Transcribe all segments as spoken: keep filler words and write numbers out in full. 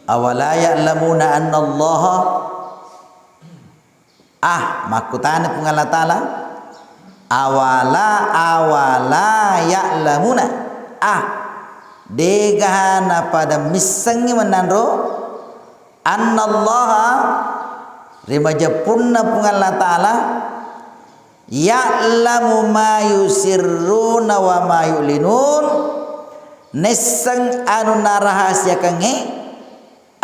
Awala ya'lamuna annallaha, ah, makkutana Puang Allah Ta'ala, awala, awala ya'lamuna, ah, degaha napada missengngi mennanro, annallaha, ri majeppunna Puang Allah Ta'ala, ya'lamu ma yusirruna wa ma yu'linun, nesseng anu narahasiakengnge,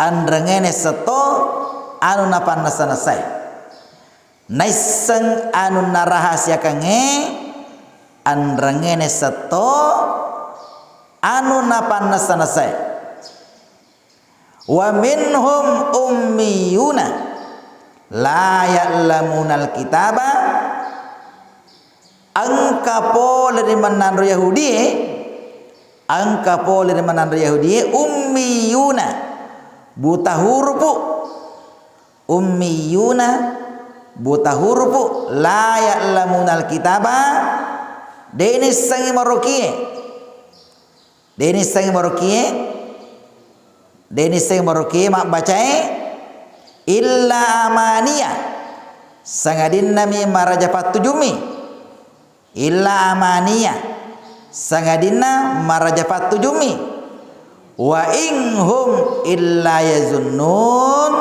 anrengnge nesseng to anu napannessa-nessae. Naisseng anu narahasiakengnge, anrengnge nesseng to anu napannessa-nessae. Wa minhum ummiyuna la ya'lamunal kitaba, engka pole ri mennanro Yahudie, engka pole ri mennanro Yahudie, ummiyuna, buta hurupu, ummiyuna, buta hurupu, la ya'lamunal kitaba, de nissengngi marokie. De nissengngi marokie, de nissengngi marokie mabbacae, illa amaniya, sangadinna mi maraja pattujummi, illa amaniya, sangadinna maraja pattujummi, wa in hum illa yazunnun,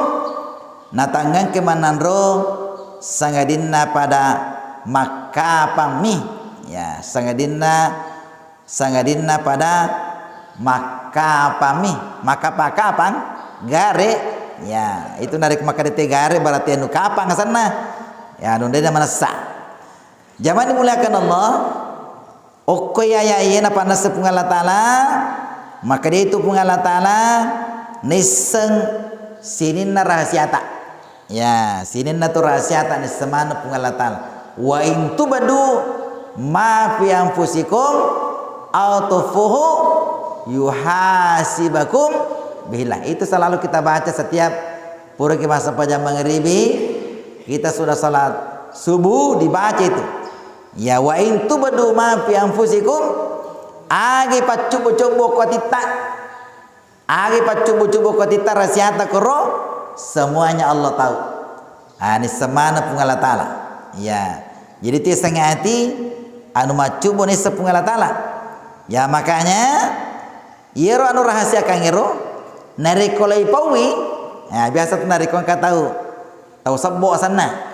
natangngengke mannanro sangadinna pada makkapammi, ya, sangadinna sangadinna pada makkapammi, makkapa-kapang, gare, ya, itu narekko makkeda te gare berarti anu kapang asenna, ya, anu de manessa. Jamaah dimuliakan Allah, okko yaya iye napannessa Puang Allah Ta'ala, makkeda itu Puang Allah Ta'ala nisseng sininna rahasiata. Ya, sininna tu rahasiata nisseng maneng Puang Allah Ta'ala. Wa in tubdu ma fi anfusikum aw tukhfuhu yuhasibakum bihillah. Itu selalu kita baca setiap puraki massempajang mangribi, kita sudah salat subuh dibaca itu. Ya, wa in tubdu ma fi anfusikum, agi paccubbu-cubbu ko atitta. Agi paccubbu-cubbu ko atitta rahasiata koro, semuanya Allah tahu. Ah, nisseng maneng Puang Allah Ta'ala. Ya. Jadi, tiaseng ati anu maccubbu nisseng Puang Allah Ta'ala. Ya, makanya, iyero anu rahasiakangngero, narekko laipaui, ya, biasa tu narekko engka tau, tau sebbo asenna.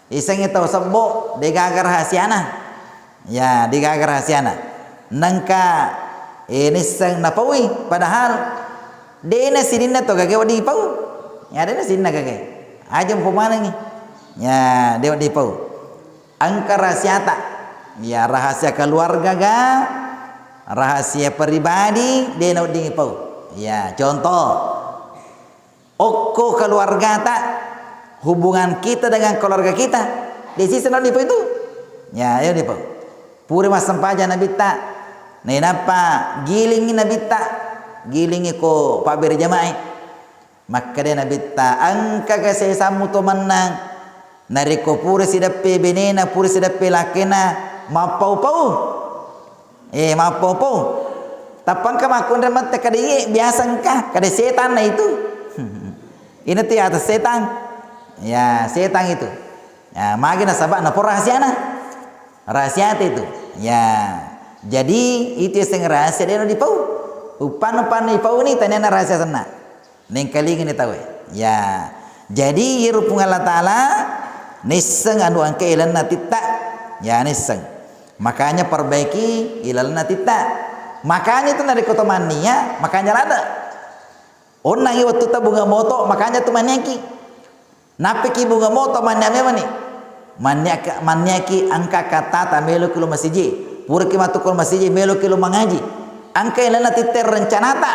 Isengngi tau sebbo, degaga rahasiana. Ya, degaga rahasiana. Nengka, eh, nisseng napaui, padahal dena sininna to gage wedding ipau. Ya, dena sininna gage. Aja mupomanengi. Ya, de wedding ipau. Engka rahasiata. Ya, rahasia keluarga ga, rahasia pribadi, dena wedding ipau. Ya, contoh. Okko keluargata, hubungan kita dengan keluarga kita, de siseng nawedding ipau itu. Ya, ayo dipau. Pura massempajang Nabitta, nainappa gilingi Nabitta, gilingi ko pabbere jamae. Makkeda Nabitta, engkaga sesammu to mennang, narekko pura sideppe benena, pura sideppe lakkena, mappau-pau. Eh, mappau-pau. Tappa engka makkunrai mette kada iye, biasa engka, kada setanna itu. Ina tu ya atas setang. Ya, setang itu. Ya, magi nasaba napo rahasiana. Rahasiata itu. Ya. Jadi, itu yaseng rahasia de na dipau. Uppanna-uppanna ipau ni taniana rahasia senna. Nengkalingini tauwe. Ya. Jadi, iyaro Puang Allah Ta'ala nisseng anu engka ilalenna atitta. Ya, nisseng. Makanya perbaiki ilalenna atitta. Makanya itu narekko to mannia, makanya ladde. Onnangi wettutta bunga moto, makanya tu manniaki. Nappiki bunga moto mannia memani. Manniak-, manniaki engka kattata meloki lo masiji. Puraki matu ko masiji meloki lo mangaji. Engka ilalenna atitta rencanata.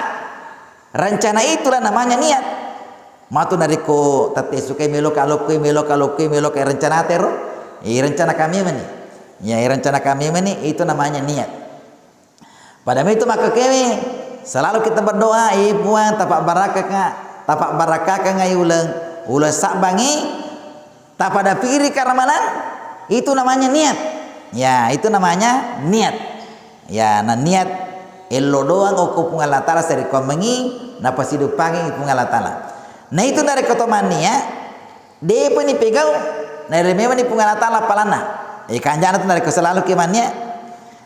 Rencana itulah namanya niat. Matu narekko tette sukai meloka lokkoi, meloka lokkoi, meloka rencanata ero. Eh, rencana kami mani. Ya, eh, rencana kami mani, itu namanya niat. Pada itu makkekewe, selalu kita berdoa, eh, Puang, tapabbarakaka-, tapabbarakakangngai uleng, uleng sabbangi, tapada pirika Ramalang, itu namanya niat. Ya, itu namanya niat. Ya, nah, niat Ello doang okko Puang Allah Ta'ala sarekkuammengngi, napasiduppangengngi Puang Allah Ta'ala. Na itu narekko to mannia, depa ni pegau, naire memang ni Puang Allah Ta'ala appalanna. Eh, kanjana tu narekko selalu ki mannia.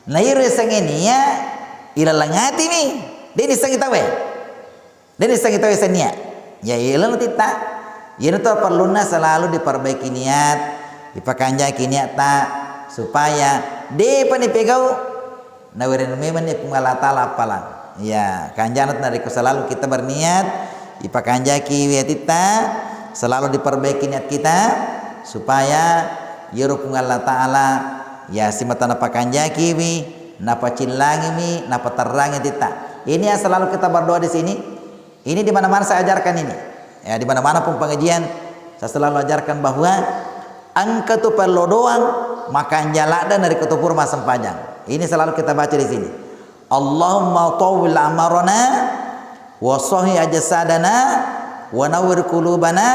Na iro yasengnge nia, ilaleng atimi, de nissengngi tauwe. De nissengngi tauwe sennia. Ya, ilaleng titta. Iyana tu perlunna selalu diperbaiki niat, dipakanjaki niatta, supaya depa ni pegau, nawereng memang ni Puang Allah Ta'ala appalang. Ya, kanjana tu narekko selalu kita berniat, dipakanjaki wi atitta, selalu diperbaiki niat kita, supaya iyaro Puang Allah Ta'ala, ya, simata napakanjaki wi, napacillangi wi, napaterrangi atitta. Ini yang selalu kita berdoa di sini. Ini di mana-mana saya ajarkan ini. Ya, di mana-mana pun pengajian, saya selalu ajarkan bahwa engka tu pello doang makanja ladde narekko to pura massempajang. Ini selalu kita baca di sini. Allahumma tawwil amarana wa sahih ajsadana wa nawwir qulubana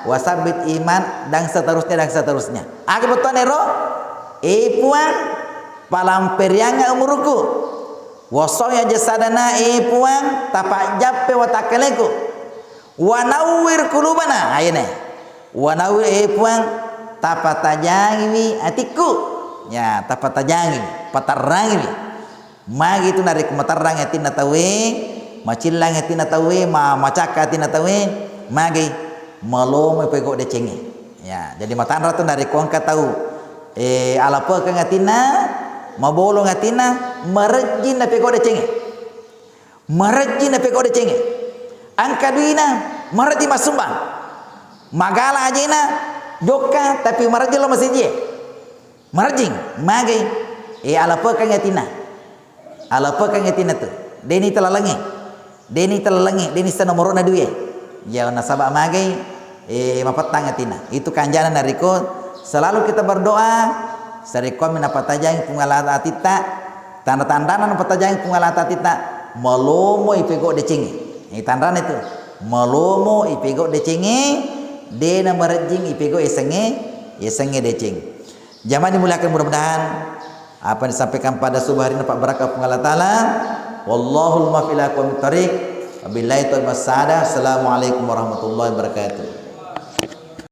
wa sabbit iman dan seterusnya dan seterusnya. Aga bettuanna ero? Eh Puang, palamperiangnga umuruku. Wa sahih ajsadana, eh Puang, tapajjappe watakkaleku. Wa nawwir qulubana, ayene. Wa nawwir, eh Puang, tapatajangiwi atikku. Ya, tapatajangiwi, paterrangiwi. Magi itu narekko materrangi atinna tauwe, macillangi atinna tauwe, ma-, macakka atinna tauwe, magi malomo pegau decengnge. Ya, jadi matanra tu narekko engka tau, eh, alapekeng atinna, mabolong atinna, marejjing napegau decengnge. Marejjing napegau decengnge. Engka duina, marejjing massumbang. Magala ajena, jokka, tapi marejjing lo masijie. Marejjing, magai, eh, alapekeng atinna. Alapekeng atinna tu. Deni talalengngi. Deni talalengngi, deni sanomorona duie. Ya, nasaba magai, eh, mapettang atinna. Itu kanjana narekko selalu kita berdoa, sarekkoami napatajang Puang Allah atitta, tanda-tandana napatajang Puang Allah atitta, malomo ipegau decengnge. Ini tandana itu. Malomo ipegau decengnge, dena marejjing ipegau esengnge, esengnge deceng. Jamaah dimuliakan, mudah-mudahan apa yang disampaikan pada subuh hari ini dapat berkah Puang Allah Ta'ala. Wallahul muwaffiq ila aqwamit thariq. Wabillahi taufiq was sa'adah. Assalamualaikum warahmatullahi wabarakatuh.